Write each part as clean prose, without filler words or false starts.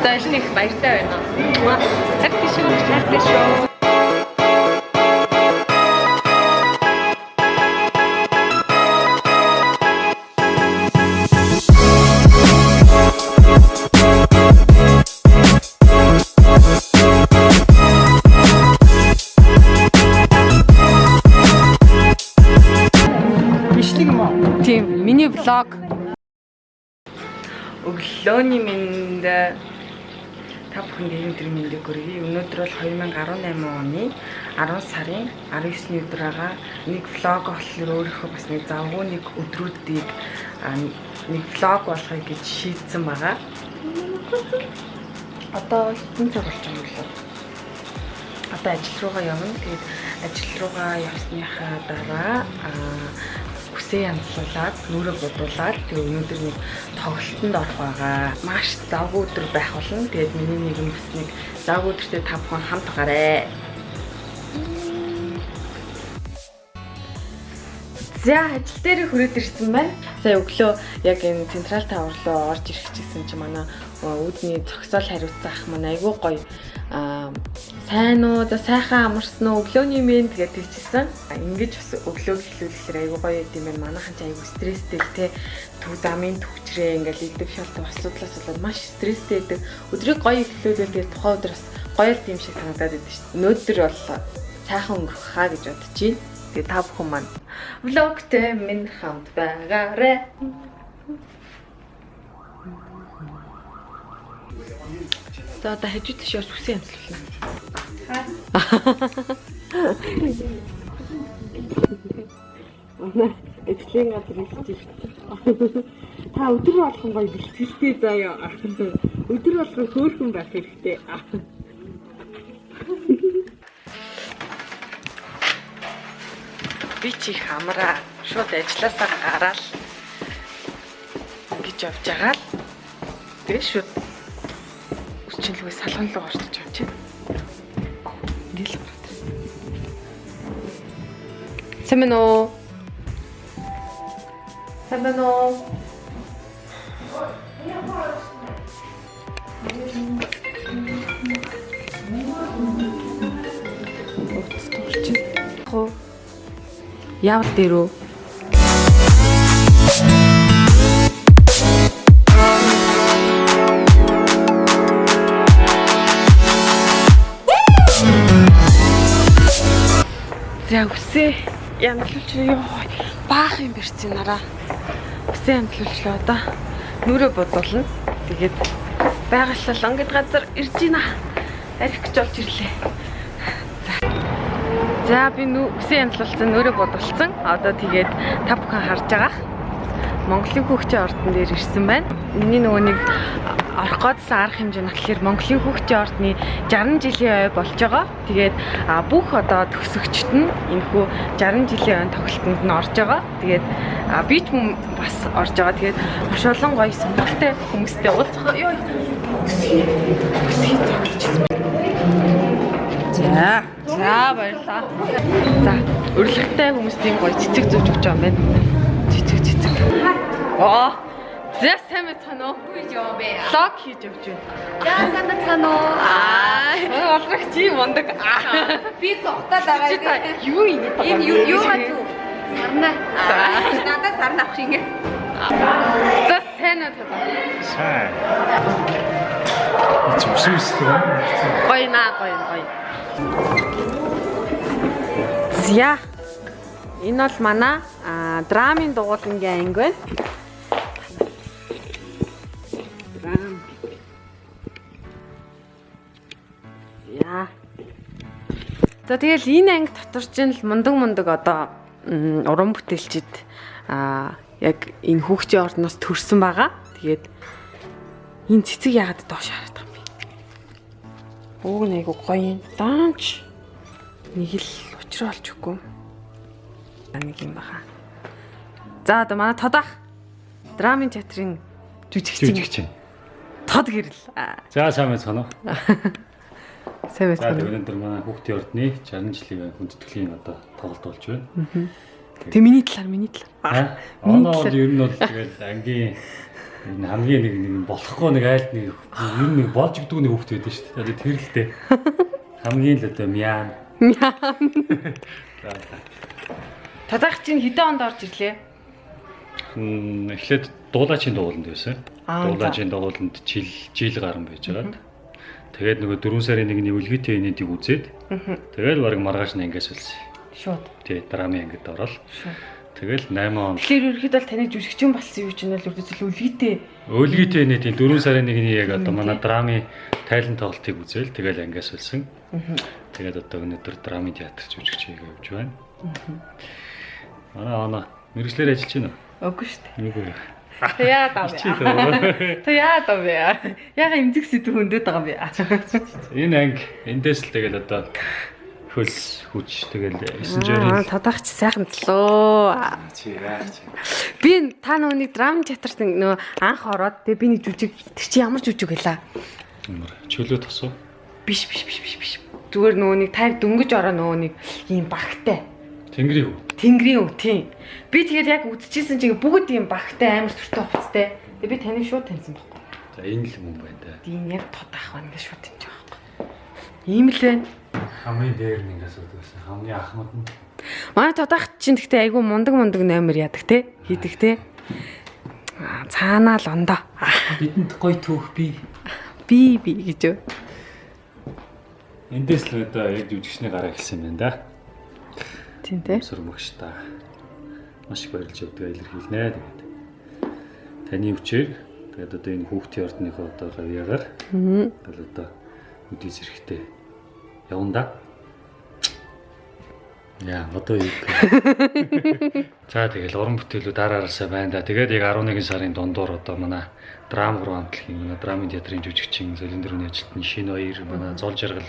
За аль нэг баяртай байна. Хайртай шүү. Хайртай шүү. Бичлэг юм уу? Тийм, миний влог. Өглөөний мэнд та бүхэнд энэ өдрийн мэндийг хүргэе. Өнөөдөр бол 2018 оны 10 сарын 19-ний өдөр байгаа. Нэг влог болохоор өөрийнхөө бас нэг завгүй нэг өдрүүдийг нэг влог болохыг гэж шийдсэн байгаа. Одоо хэдэн цаг болж байгаа юм бэ? Одоо ажил руугаа явна. Тэгээд ажил руугаа явсныхаа дараа үсээ янзлуулад, нүрээ будуулаад тэгээ өнөөдөр нэг тоглолтод орох байгаа. Маш завгүй өдөр байх болно. Тэгээд миний нэгэн бас нэг завгүй өдөртөө та бүхэн хамт гараа. За ажил дээр хүрээд ирсэн байна. Сая өглөө яг энэ Централ Тавер руу орж ирэх гэсэн чинь манай үүдний зогсоол хариуцсан ах маань айгүй гоё сайн уу, за сайхан амарсан уу, өглөөний мэнд гэж тэгчихсэн. Ингэж бас өглөөг эхлүүлэхээр айгүй гоё юм байна. Манайхан ч айгүй стресстэй л те төв замын түгчрээ ингээл идэв шалтгаан асуудлаас болоод маш стресстэй байдаг. Өдрийг гоё эхлүүлвэл тэгээд тухайн өдөр бас гоё л юм шиг санагдаад байдаг шүү дээ. Өнөөдөр бол сайхан өнгөрөх хаа гэж бодож байна. Тэгээ та бүхэн маань влогтэй минь хамт байгаарэ. За одоо хажуу тийш явж үсэн янзлуулна. Манай ажлын газар ирж ирсэн. Та өдөр болгон гоё бэлтгэлтэй заяа. Өдөр болгон хөөрхөн байх хэрэгтэй. Би чи их амраа. Шууд ажилласаа гараал ингэж явж байгаа л. Тэгээ шууд үсчинлүгээ салган руу орчих юм чи. Ингээл ороод. Сайн байна уу? Сайн байна уу? Утас дуурчин. Хоо. Яавал дээр үү? За үсээ янзлуулчлаа. Йоо, баах юм бэрцэн нараа. Үсээ янзлуулчлаа одоо. Нүрээ бодуулна. Тэгээд байгаль ангид газар ирж байна. Арих гэж олж ирлээ. За би үсээ янзлуулсан, нүрээ бодуулсан. Одоо тэгээд та бүхэн харж байгаа. Монголын хүүхдийн ордон дээр ирсэн байна. Миний нөгөө нэг орох годсон арга хэмжээ нь болохоор Монголын хүүхдийн ордны 60 жилийн ой болж байгаа. Тэгээд бүх одоо төгсөгчд нь энэхүү 60 жилийн ойн тоглолтод нь орж байгаа. Тэгээд би ч мөн бас орж байгаа. Тэгээд маш олон гоё сонирхолтой хүмүүстэй уулзах. Йой. Өсгий зогсчихсан байна. За. За баярлалаа. За, урилгатай хүмүүст ийм гоё цэцэг зүүж өгч байгаа юм байна. Цэцэг цэцэг. Аа. За сайн байцгаана уу? Влог хийж явж байна. За сайн байцгаана уу? Аа, олрогч юм мундаг. Би зогтоод байгаа. Чи та юу юм бэ? Энэ юу юу га зү? Сарна. Надад сарна авах шиг ингэ. За сайн уу та? Сайн. Чи үсэн мэсдэг юм. Гоё наа, гоё гоё. За. Энэ бол манай драмын дугуулангийн анги байна. Драм. За. За тэгэл энэ анги дотор чинь л мундаг мундаг одоо уран бүтээлчид яг энэ хүүхдийн ордноос төрсэн байгаа. Тэгээд энэ цэцэг яагаад доош хараад байгаа юм бэ? Ууг нь айгу гоё юм. Даанч нэг л учраа олж өгөхгүй. Нэг юм баха. За одоо манай тодах драмын театрын жүжигчин Жүжигчин. Тод гэрэл. За сайн байцгаана уу? Сайн За байцгаана. өнөөдөр манай хүүхдийн ордны 60 жилийн хүндэтгэлийн одоо тоглолт болж байна. Тэг миний талаар, миний талаар. Оноо бол ер нь бол тэгэл ангийн Энэ хамгийн нэг нэг болохгүй нэг айлд нэг ер нь нэг болж өгдөг нэг хүүхд байдаг шүү дээ. Одоо тэр л дээ. Хамгийн л одоо мяан. Мяан. За. Тадаах чинь хэдэн онд орж ирлээ? Эхлээд дуулаачийн дууланд байсан. Аа, за. Дуулаачийн дууланд жил жил гарan байж байгаад. Тэгээд нөгөө 4 сарын 1-ний үлгийтэй инээдийг үзээд тэгээд баг маргааш нь ангиас үлсэн. Шууд. Тий, драмын ангид ороод. Шууд. Тэгэл 8 он Тэгэхээр ерөнхийдөө бол таны жүжигчин болсон юу чинь бол ердөөсөл үлгийтэй. Өлгийтэй инээдийн 4 сарын 1-ний яг одоо манай драмын тайлан тоглолтыг үзээл тэгэл ангиас үлсэн. Тэгээд одоо өнөөдөр драмын театр жүжигч хийгээ явж байна. Манай ана мэрэгчлэр ажиллаж байна уу? Үгүй шүү дээ. Үгүй. Та яагаад аа бэ? Та яагаад аа бэ? Яга эмзэг сэдв хөндөд байгаа юм бэ? Энэ анги эндээс л тэгэл одоо хөлс хүч тэгэл 9 жорын Тодорч сайхан төлөө. чи яах чи. Би та нөгөө нэг драм театрт нөгөө анх ороод тэгээ би нэг жүжиг тэр чи ямар жүжиг байлаа? Ямар чөлөө тосуу. Биш биш биш биш биш. Зүгээр нөгөө нэг тайв дөнгөж ороо нөгөө нэг ийм багтай. Тэнгэрийн хүү. Тэнгэрийн өв тийм. Би тэгээд яг үзчихсэн чинь бүгд ийм багтай амар сүртэй хувцастай. Тэгээ би таныг шууд таньсан байхгүй. За энэ л юм байна да. Тийм яг тод ах байна гэж шууд таньж байгаа байхгүй. Ийм л байна. Хамгийн дээр нь ингэ асуудаг байсан. Хамгийн ахмад нь Манай тодах чинь гэхдээ айгүй мундаг мундаг номер яадаг те хийдэг те. Аа, Цаанаа л ондоо. бидэнд гой түүх би. Би би гэж юу. Эндээс л одоо яг жүжигчний гараа эхэлсэн юм байна да. Тийм те. Өмсөр мөгш та. Маш их баярлж явдаг илэрхийлнэ тэгээд. Таны хүчээр тэгээд одоо энэ хүүхдийн ордныхоо одоо гавьяагаар тэгэл одоо үдээс зэрэгтэй явна да. Яа, одоо юу гэх. За тэгэл уран бүтээлүүд ар араасаа байна да. Тэгээд яг 11 сарын дундуур одоо манай драм 3 хамтлагийн манай драмын театрын жүжигчин Золин дөрөвний ажилтны Шинэ хоёр манай Зол жаргал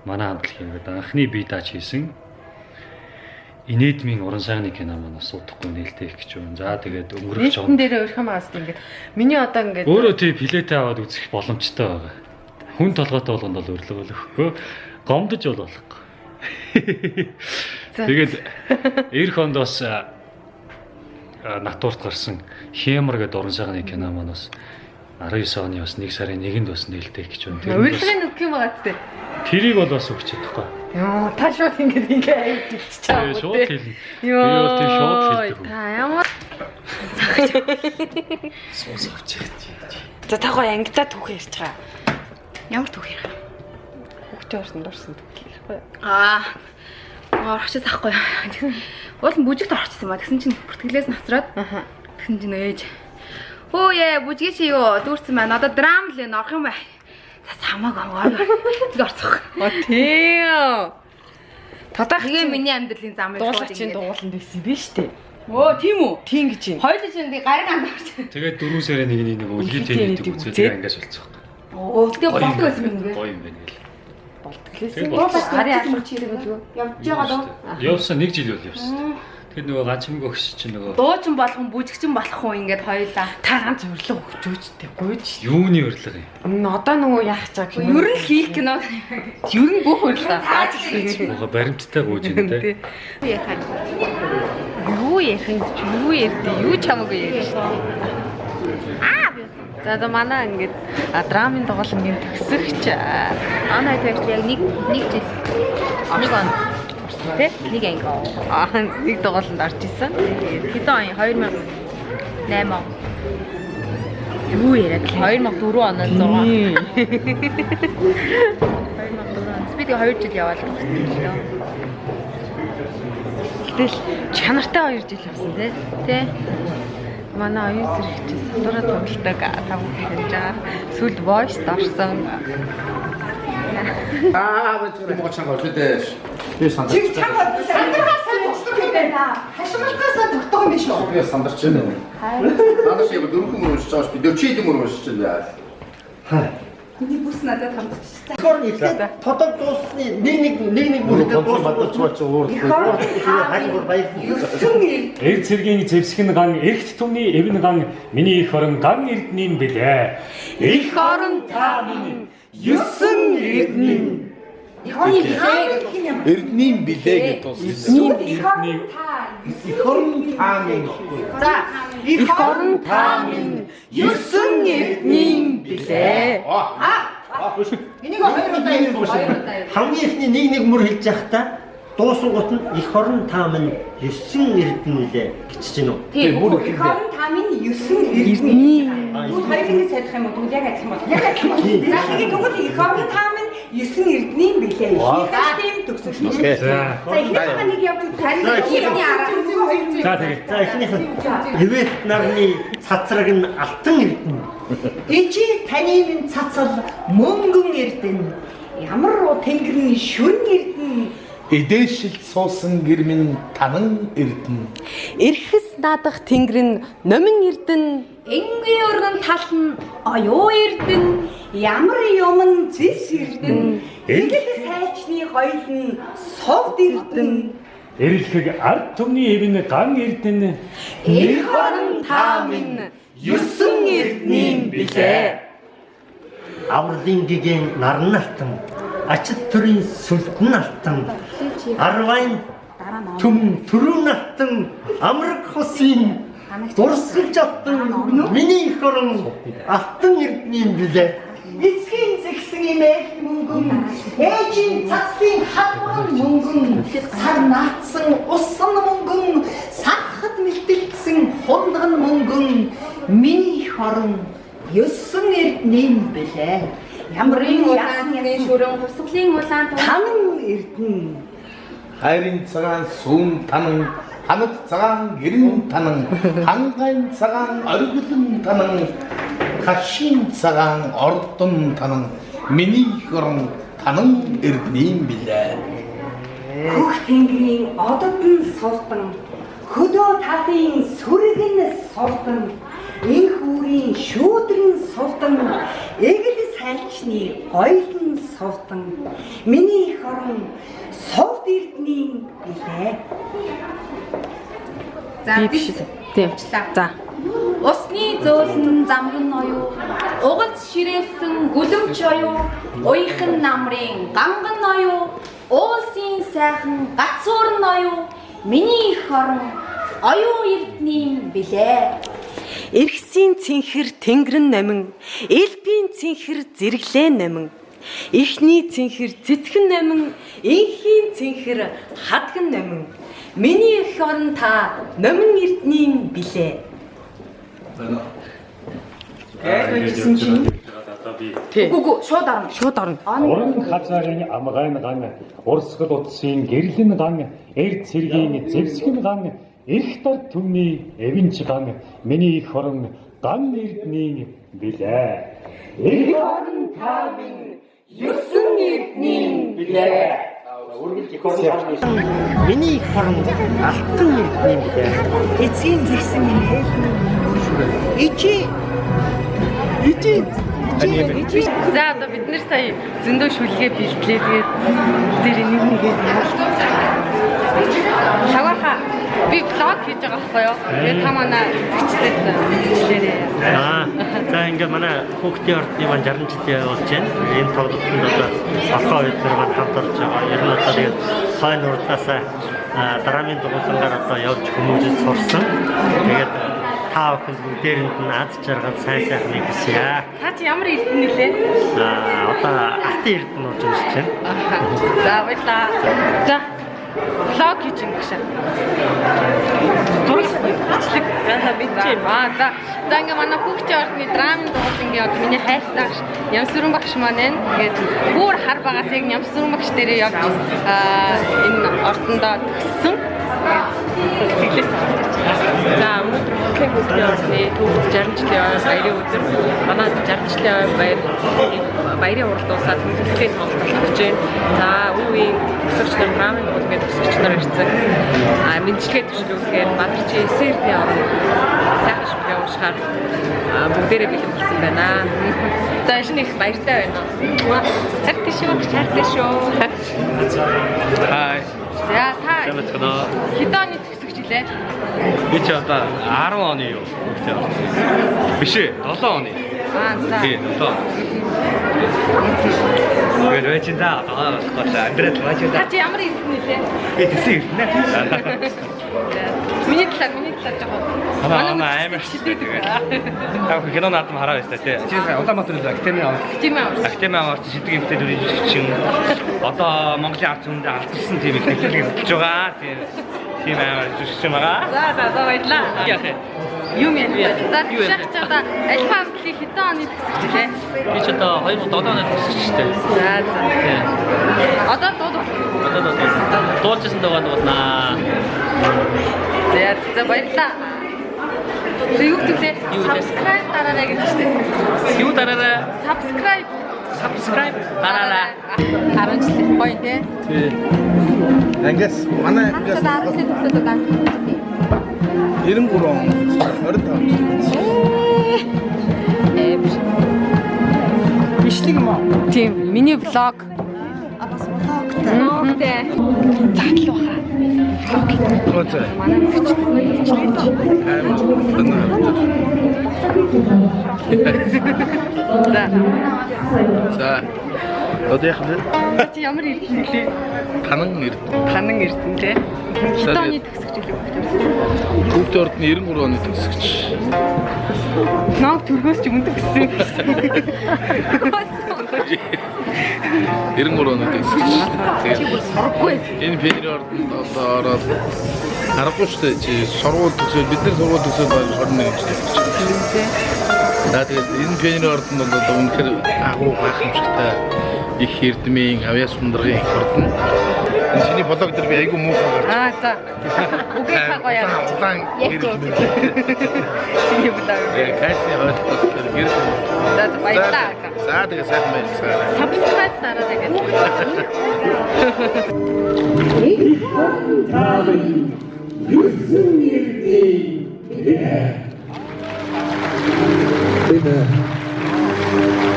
манай хамтлагийн гэдэг анхны бие дааж хийсэн Инээдмийн уран сайхны кино маань бас удахгүй нээлттэй их гэж байна. За тэгээд өнгөрөх Нээлтэн жоо. дээрээ өрхөн байгаас ингээд миний одоо ингээд Өөрөө тий плетэ аваад үзэх боломжтой байгаа. Хүн толгойтой болгонд бол урилга өгөхгүй. Гомдож бол болохгүй. За. Тэгээд эх онд бас натурт гарсан Хемор гэдэг уран сайхны кино маань бас 19 оны бас 1 сарын 1-нд бас нээлттэй их гэж байна. Тэр нь бас- урилгын өгөх юм байгаа тест. Тэрийг бол бас өгч чадахгүй. Йоо та шууд ингээд ингээ аюул хэлчих чам. Тэгээ шууд хэлнэ. Би Йоо. бол тийм шууд хэлдэг хүн. Та ямар Суус авчих. За та гоё ангидаа түүх ярьж байгаа. Ямар түүх ярих вэ? Хүүхдийн орсонд орсон түүх ярихгүй. Аа. Орохчээс ахгүй. Уул нь бүжигт орчихсон юм а. Тэгсэн чинь бүртгэлээс нь хоцроод. Аха. Тэгсэн чинь ээж. Хөө яа, бүжгийн чи юу дүүрсэн байна. Одоо драм л энэ орох юм бай. За хамаагүй хамаагүй. Тэг орцох. Оо тийм. Тодорх Тэгээ миний амьдралын зам дуулаачийн дууланд байсан юм биш үү? Өө тийм үү? Тийм гэж юм. Хоёул чинь нэг гариг анд орч. Тэгээд 4 сарын 1-ний нэг Үлгийтэй үлгийтэй нийтийг нийтийг үзээд үзээд ангиас болцох. Өө тэгээ болдог байсан юм гээ. Гоё юм байна гэл. Болтглээсэн. Тэгээд болцсон. Гарын албач хийдэг үлгүй. Явж байгаа дөө. Явсан нэг жил бол явсан. Тэгэхээр нөгөө ганцмаг өгш чинь нөгөө Дуучин болох хүн, бүжигчин болох хүн ингээд хоёулаа. Та ганц урилга өгчөөч тэ гуйж. юуны урилга юм? М, Одоо нөгөө яах чаг Ер нь л хийх кино. Ер нь бүх урилга. Муха баримттай гүйж юм те. Юу ярих юм? Юу ярих юм чи юу ярьдээ? Юу ч хамаагүй ярина шүү дээ. Аа би. За за манай ингээд драмын тоглоомын төгсөгч Ана хоёр яг нэг нэг жил нэг он тий нэг анги. Аа нэг тоглолтод орж исэн. Тэгээд Хэдэн он? 2008 он. Юу яриад 2004 оноос 6. 2004 он. Би тэгээ 2 жил яваал төгссөн л дөө. Гэтэл чанартай 2 жил явсан тий. Тэ? Манай оюун сэрэгч сатуура тоглолтог та бүхэн хэлж байгаа. Сүүлд voice-д орсон. Аа, 뭐가 참 걸릴 때. Би сандарч. Хашмалтаасаа тогтоох юм биш үү? Би сандарч байна. Надад шиг дөрвөн мөр уншиж байгаа ш. Би 40 хэдэн мөр уншиж байна. Миний бүс надад хамтчихсан. Тэгэхээр эхлээд тодор дууссаны нэг нэг нэг нэг мөрөдөө дууссан уурлах. Баяр. Эр цэргийн зэвсгэн ган эрт түмний эвэн ган миний их орон ган эрдэнийн бэлээ. Их орон та минь 9 эрдэнийн Эрдний билээ. Эрдний билээ гэж дуусна. Их орон та Их орон та минь. За Их орон та минь 9 эрдний билээ. Энийг хоёр удаа хэлсэн. Хамгийн эхний нэг нэг мөр хэлж явахдаа дуусангууд нь их орон та минь 9 эрдэнэ билээ гэж чинь үү? Тийм. Их орон та минь 9 эрдний. Тэгвэл хоёуланг солих юм уу? Тэгвэл яг адилхан бол. Яг адилхан бол. За тэгээд тэгвэл их орон та минь 9 эрдний билээ. Эхнийх нь тийм төгсөх тийм. Окей. За. За эхнийх нь нэг явж үзье. Эхний араас. За тэгээ. За эхнийх нь Эвэт нарны цацраг нь алтан эрдэнэ. Ичи таны минь цацал мөнгөн эрдэнэ. Ямар уу тэнгэрийн шүн эрдэнэ. Эдээшилд суусан гэр минь танан эрдэнэ. Эрхэс наадах тэнгэр нь номин эрдэнэ. Энгийн өргөн тал нь оюу эрдэнэ. Ямар юм нь зэс эрдэнэ. Эгэл сайлчны гоёл нь сувд эрдэнэ. Эрэлхэг ард түмний эвэн ган эрдэнэ. Их орон та минь 9 эрдний билээ. Авралын гэгээн наран алтан. Ачид төрийн сүлдэн алтан. Арвайн түм түрүүн алтан. Амраг хосын дурсгалж алтан. Миний их орон алтан эрдэнийн билээ. Эцгийн зэгсэн имээл мөнгөн, ээжийн цацлын хадван мөнгөн, сар наацсан усан мөнгөн, сахад мэлтэлдсэн хундган мөнгөн, миний их орон 9 эрдэнийн билээ. Ямрын улаан цэцгийн шүрэн хусгалын улаан тун. Танан эрдэнэ. Хайрын цагаан сүүн танан, ханад цагаан гэрэн танан, хангайн цагаан оргилон танан, хашийн цагаан ордон танан, миний их орон танан эрдэнийн билээ. Хөх тэнгэрийн одод нь сувдан, хөдөө талын сүрэг нь сувдан, энх үүрийн шүүдрэн сувдан, эгэл сайлчны гоёл нь сувдан, миний их орон сувд эрдэнийн билээ. За Би биш. Тийм. За. Усны зөөлөн замган оюу, угалц ширээсэн гүлэмч оюу, уяхан намрын ганган оюу, уулсын сайхан гацуурн оюу, миний их орон оюу эрдэнийн билээ. Эрхсийн цэнхэр тэнгэр нь номин, элбийн цэнхэр зэрэглээ номин, эхний цэнхэр цэтгэн номин, энхийн цэнхэр хадган номин. Миний эх орон та номин эрдэнийн билээ. Гэсэн чинь одоо би Тий. Үгүй үгүй шууд орно. Шууд орно. Уран хазаарын амгайн ган, урсгал утсын гэрлэн ган, эр цэргийн зэвсгэн ган, эрх дар түмний эвэнч ган, миний их орон ган эрдэнийн билээ. Их орон та минь 9 эрдэнийн билээ. Миний их орон алтан эрдэнийн билээ. Эцгийн зэгсэн имээл мөнгөн. Ичи ичи ичи За одоо бид нэр сая зөндөө шүлгээ бэлтлээ. Тэгээд бүгдээр нэг нэгээр ярилцсан. Шавааха би влог хийж байгаа байхгүй юу? Тэгээд та манай үзэгчдэд үзэгчлээрээ. Аа за ингээ манай хүүхдийн ордны маань 60 жилийн болж байна. Энэ тоглолтод одоо олхон бид нар маань хамт орж байгаа. Ер нь одоо тэгээд хойно урдаасаа драмын дугуулангаар одоо явж хүмүүжил сурсан. Тэгээд та бүхэнд бүгдээрэнд нь аз жаргал сайн сайхныг хүсье. Та чи ямар эрдэнэ нөлөө? Аа одоо алтан эрдэнэ болж уншиж байна. За баярлаа. За влог хийж юм багшаа. Зураг бичлэг бичээ. Аа за. За ингээ манай хүүхдийн ордны драмын дугуулангийн одоо миний хайртай багш Нямсүрэн багш маань байна. Тэгээд бүр хар багаас яг Нямсүрэн багш дээрээ явж энэ ордондоо төгссөн. Тэгээд сэтгэлээс оролцож байна. За өнөөдөр Монголын хүүхдийн ордны төвд 60 жилийн баярын өдөр манай 60 жилийн баяр баярын урал дуусаад тэмдэглэлийн тоглолт болох гэж байна. За үе үеийн төгсөгч нар драмын дугуулгийн төгсөгч нар ирсэн. А мэндчилгээ төвшлүүлэхээр Бадарчи 9 эрдний орон сайхан шүлгээ уншихаар бүгдээрээ бэлэн болсон байна. За шинэ их баяртай байна. Хайртай шүү. Хайртай шүү. Хай. За та Сайн байцгаана уу? хэдэн оны төгсөгч илээ? Би чи одоо 10 оны юу? Хүүхдийн ордны. Биш ээ, 7 оны. Аа за. Тий, 7 он. Тэгээд Тэгэл байж энэ да. Одоо болохгүй л амьдрал байж энэ. Та чи ямар эрдэнэ лээ? Би тэсэн эрдэнэ. Миний талаар жоохон. Манай амар шидэдэг. Та бүхэн кино наадам хараа байстай тий. Чи Улаанбаатар академи аваад. Академи аваад шидэг юмтай дүрийн жижигчин. Одоо Монголын арт түмэнд алдарсан тийм их нэвтрүүлэг хөтлөж байгаа. Тийм амар жижигчин байгаа. За за баярлаа. Яах вэ? Юм ярьж. За тийш ч одоо альфа хамтлагийн хэдэн оны төгсөгч лээ? Би ч одоо 2007 оны төгсөгчтэй. За за. Одоо дууд. Одоо дууд. Дуулжсэн дуугаа дуулнаа. За за баярлаа. Тэг юу гэвлээ? Subscribe дараарай гэж штэ. Юу дараарай? Subscribe. Subscribe дараарай. 10 жил гоё тий. Тий. Ангиас манай ангиас 10 жил төгсөөд одоо 93 он 25 жил. Бичлэг юм уу? Тийм, миний влог. А бас влогтой. Влогтой. Задлуу хаа. Влог гэдэг. Манай үзэгчид. За. За. Одоо яах вэ? Чи ямар эрдэнэ лээ? Танан эрдэнэ. Танан эрдэнэ лээ. Хэдэн оны төгсөгч лээ хүүхдүүд? Хүүхдийн ордны 93 оны төгсөгч. Ног төргөөс ч өмнө төгссөн. 93 оны төгсөгч. Чи бүр сургаггүй. Энэ пионерийн ордонд одоо ороод харахгүй шүү дээ. Чи сургууль төгсөөд бид нар сургууль төгсөөд 21 жил төгссөн. За тэгээд энэ пионерийн ордонд бол одоо үнэхээр агуу гайхамшигтай их эрдмийн авьяас сундаргын их ордон. Энэ чиний блог дээр би айгүй муухай гарч. Аа за. Үгүй та гоё. Улаан гэрэл. Чиний блог. Яг кайсны ойлголт гэрэл. За за баярлалаа. За тэгээ сайхан баярлалаа. Subscribe дараарай гэдэг.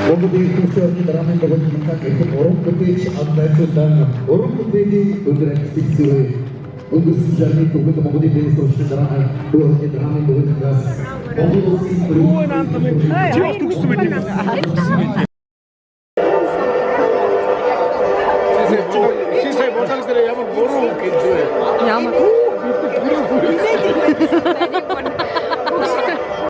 Монголын хүүхдийн драмын дугуйн гэх уран бүтээлч ад найзуудаа уран бүтээлийн өдөр ажлыг зүрээ. Өнгөрсөн жарны төгөлд Монголын дээд сургуулийн драмын хүүхдийн драмын дугуйнаас Монгол улсын Чи бас төгссөн байх юм.